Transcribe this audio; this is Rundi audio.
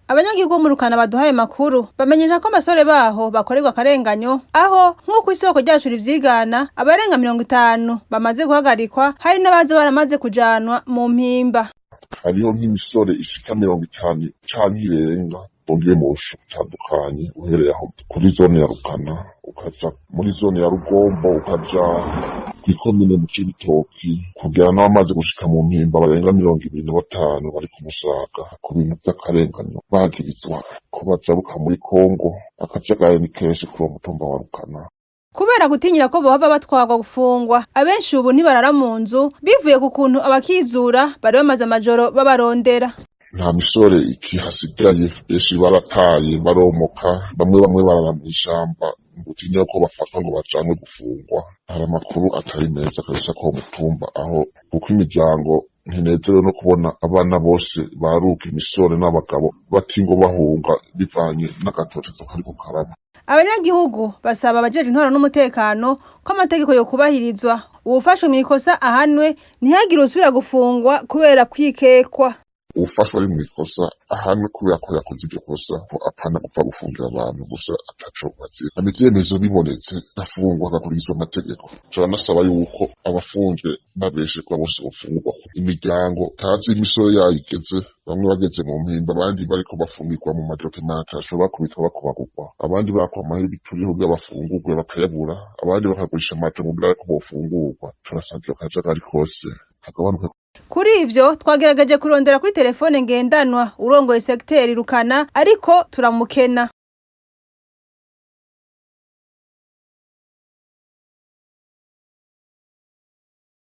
Abanyagihugu bo mu Rukana baduhaye makuru bamenyesha ko abasore baho bakorerwa akarenganyo, aho nk'uko isoko ryacu rivyigana, abarenga 50 bamaze guhagarikwa, hari n'abaza baramaze kujanwa mu Mpimba. Hariho nk'imisore ishika 50 canke irenga bongiye mu busho butandukanye, uhereye aho kuri zone ya Rukana, ukaja muri zone ya Rugombo, ukaja kw'ikomine mu Cibitoki, kugera n'abamaze gushika mu Mpimba barenga 25 bari ku Musaga ku bintu vy'akarenganyo, bagirizwa ko bajabuka muri Kongo. Akajagari ni kenshi kuri uwo mutumba wa Rukana. Kubera gutinyira ko bohava batwarwa gufungwa, abenshi ubu ntibarara mu nzu, bivuye ku kuntu abakizura bari bamaze amajoro babarondera. Nta misore ikihasigaye, benshi barataye, baromoka, bamwe bamwe barara mw'ishamba gutinya ko bafatwa ngo bajanwe gufungwa. Hari amakuru atari meza kabisa ko mutumba aho, kuko imiryango ntinezerewe no kubona abana bose baruka, imisore n'abagabo, bati ngo bahunga bivanye n'agatotezo kariko karaba. Abanyagihugu basaba abajejwe intwaro n'umutekano ko amategeko yokubahirizwa, uwufashwe mw'ikosa ahanwe, ntihagire usubira gufungwa kubera kwikekwa. Uwufashwe ari mw'ikosa ahanwe kubera ko yakoze iryo kosa, ko apana gupfa gufungira abantu gusa ataco bazira. Hama ivyemezo bibonetse, gafungwa hagakurikizwa amategeko. Turanasaba yuko abafunzwe babesherwa bose bofungurwa. Imiryango tazi imisoro yayo igeze, bamwe bageze mu Mpimba, abandi bariko bafungirwa mu ma documentation, bakubitwa, bakubagurwa, abandi bakwa amahera ibiturire kugira bafungurwe bakayabura, abandi bakagurisha amatongo kugira ko bofungurwa. Turasavye akajagari kose kagabanuke. Kuri ivyo twagerageje kurondera kuri telefone ngendanwa urongoye segiteri Rukana, ariko turamukena.